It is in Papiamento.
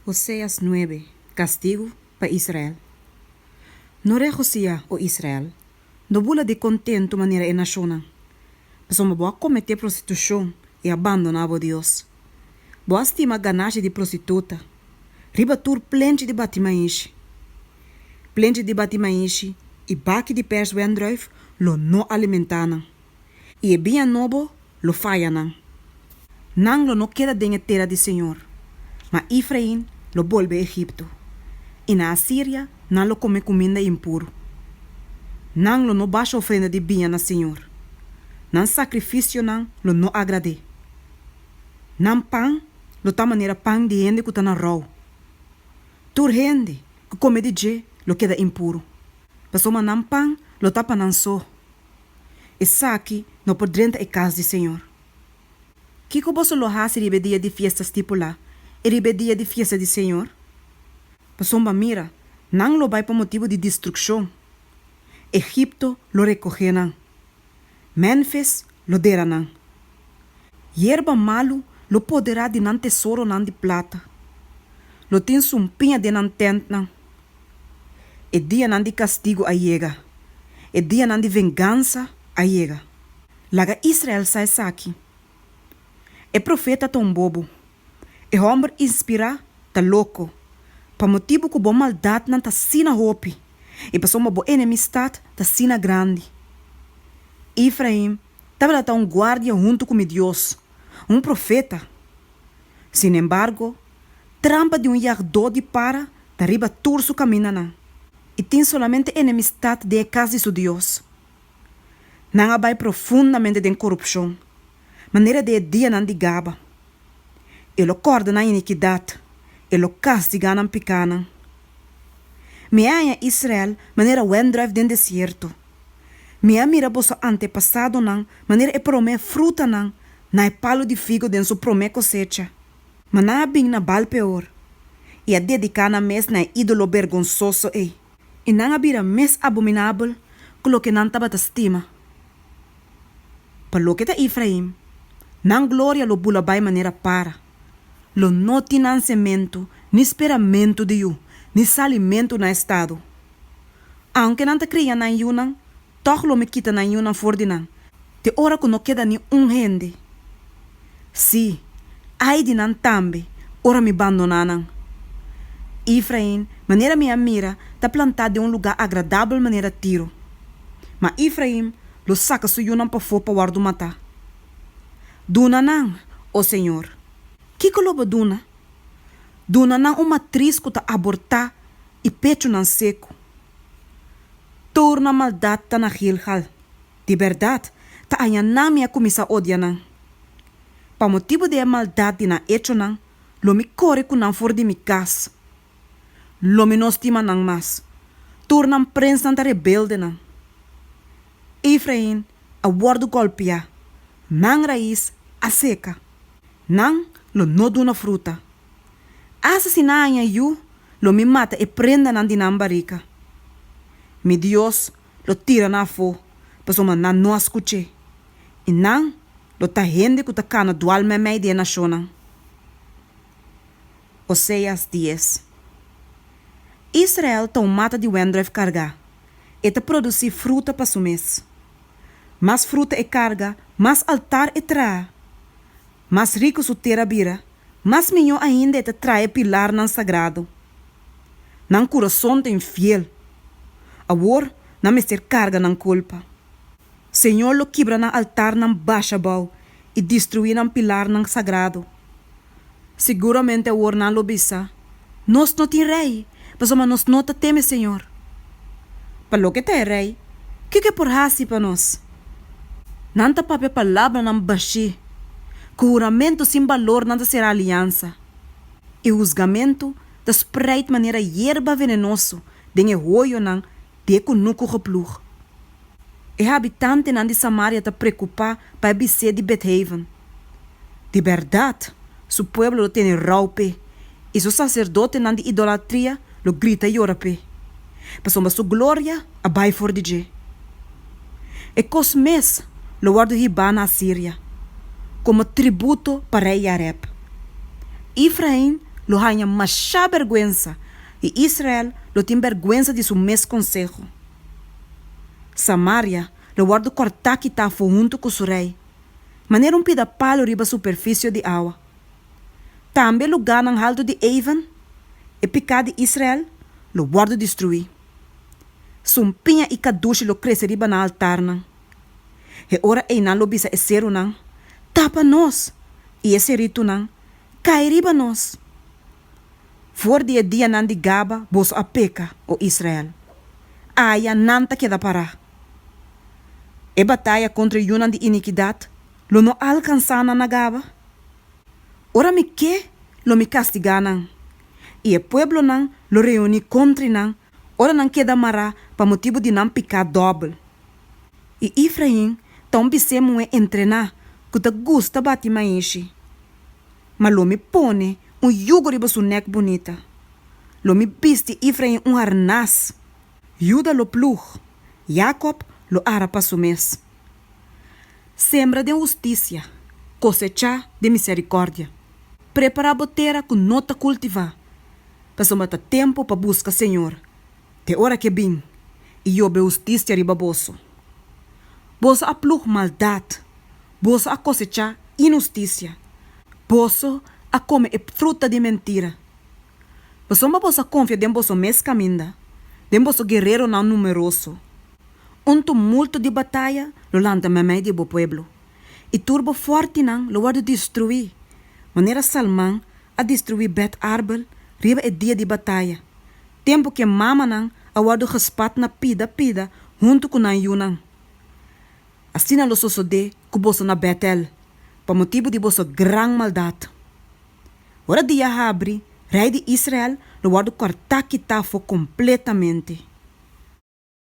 Oseas nuebe, Kastigu pa Israel No regosihá, o Israel, no bula di kontentu manera e nashonnan, pasobra bo a kometé prostitushon i a bandoná bo Dios. Bo a stima ganashi di prostituta riba tur plenchi di bati maishi. Plenchi di bati maishi i baki di pèrs wendrùif lo no alimentá nan, i e biña nobo lo faya nan. Nan lo no keda den e tera di señor, ma Efrain lo bolbe Egipto, i na Asiria nan lo kome kuminda impuru. Nan lo no basha ofrenda di biña na señor, nan sakrifisionan lo no agrad'é. Nan pan lo ta manera pan di hende ku ta na rou. Tur hende ku kome di dje lo keda impuru, pasobra nan pan lo ta pa nan so. Esaki no por drenta e kas di señor. Kiko boso lo hasi riba e dia di fiesta stipulá i riba e dia di fiesta di señor? Pasobra mira, nan lo bai pa motibu di destrukshon. Egipto lo rekohé nan. Memfis lo dera nan. Yerba malu lo poderá di nan tesoronan di plata. Lo tin sumpiña den nan tèntnan. E dianan di kastigu a yega, e dianan di vengansa a yega. Laga Israel sa esaki. E profeta ta un bobo, e hòmber inspirá ta loko, pa motibu ku bo maldatnan ta asina hopi i pasobra bo enemistat ta asina grandi. Efraim tabata ta un guardia huntu ku mi Dios, un profeta. Sinembargo, trampa di un yagdó di para ta riba tur su kamindanan, i tin solamente enemistat den e kas di su Dios. Nan a bai profundamente den korupshon, manera den e dianan di Gaba. E lo kòrda nan inikidat, e lo kastigá nan pikánan. Mi a haña Israel manera wendrùif den desierto. Mi a mira boso antepasadonan manera e promé frutanan na e palu di figo den su promé kosecha. Ma nan a bin na Baal-Peor i a dediká nan mes na e ídolo bergonsoso ei. I nan a bira mes abominabel ku loke nan tabata stima. Pa loke ta Efraim, nan gloria lo bula bai manera para. Lo no tin nansementu, ni speramentu di yu, ni salimentu na estado. Aunke nan ta kria nan yunan, tòg lo mi kita nan yunan for di nan, te ora ku no keda ni un hende. Sí, ai di nan tambe ora mi bandoná nan. Efrain, manera mi a mira, ta plantá den un lugá agradabel manera Tiro. Ma Efrain lo saka su yunan pafó pa wòrdu matá. Duna nan, o señor. Kiko lo bo duna? Duna nan un matris ku ta abortá i pechunan seku. Tur nan maldat ta na Gilgal. Di bèrdat, ta aña nan mi a kuminsá odia nan. Pa motibu di e maldat di nan echonan, lo mi kore ku nan for di mi kas. Lo mi no stima nan mas. Tur nan prensnan ta rebeldenan. Efrain a wòrdu gòlpiá, nan rais a seka. Nan lo no duna fruta. Asta si nan haña yu, lo mi mata e prendanan di nan barika. Mi Dios lo tira nan afó, pasobra nan no a skuch'é, i nan lo ta hende ku ta kana dual meimei di e nashonnan. Oseas dies. Israel ta un mata di wendrùif kargá, e ta produsí fruta pa su mes. Mas fruta e karga, mas altar e traha. Mas riku su tera bira, mas mihó ainda e ta traha e pilarnan sagrado. Nan kurason ta infiel. Awor nan mester karga nan kulpa. Señor lo kibra nan altarnan basha abou i destruí nan pilarnan sagrado. Siguramente awor nan lo bisa, Nos no tin rei, pasobra nos no ta teme Señor. Pa loke ta e rei, kiko e por hasi pa nos? Nan ta papia palabranan bashí, ku huramentu sin balor nan ta sera aliansa, i husgamentu ta spreit manera yerba venenoso den e hoyonan di e kunuku geplug. E habitantenan di Samaria ta preokupá pa e bisé di Bethaven. Di bèrdat, su pueblo lo tene rou p'e, i su saserdotenan di idolatria lo grita yora p'e, pasobra su gloria a bai for di dje. E kos mes lo wòrdu hibá na Asiria komo tributo pa rei Yareb. Efrain lo haña mashá bèrgwensa, i Israel lo tin bèrgwensa di su mes konseho. Samaria lo wòrdu kòrtá kitá afó huntu ku su rei, manera un pida palu riba superfisio di awa. Tambe lugánan haltu di Aven, e piká di Israel, lo wòrdu destruí. Sumpiña i kadushi lo krese riba nan altarnan. E ora ei nan lo bisa e serunan, Tapa nos! I e seritunan, Kai riba nos! For di e dianan di Gaba boso a peka, o Israel. Aya nan ta keda pará. E bataya kontra e yunan di inikidat lo no alkansá nan na Gaba? Ora mi ke, lo mi kastigá nan, i e pueblonan lo reuní kontri nan ora nan keda mará pa motibu di nan piká dòbel. I Efrain ta un bisé muhé entrená ku ta gusta bati maishi. Ma lo mi pone un yugo riba su nèk bunita. Lo mi bisti Efrain un harnas. Juda lo plug, Jakòb lo ara pa su mes. Sembra den hustisia, kosechá den miserikòrdia. Prepará bo tera ku no ta kultivá, pasobra ta tempu pa buska Señor, te ora ke bin i yobe hustisia riba boso. Boso a plug maldat, boso a kosechá inhustisia, boso a kome e fruta di mentira. Pasobra boso a konfia den boso mes kaminda, den boso guereronan numeroso. Un tumulto di bataya lo lanta meimei di bo pueblo, i tur bo fòrtinan lo wòrdu destruí, manera Salman a destruí Bet-Arbel riba e dia di bataya, tempu ku e mamanan a wòrdu gespat na pida pida huntu ku nan yunan. Asina lo sosodé ku boso na Bètel, pa motibu di boso gran maldat. Ora dia habri, rei di Israel lo wòrdu kòrtá kitá afó kompletamente.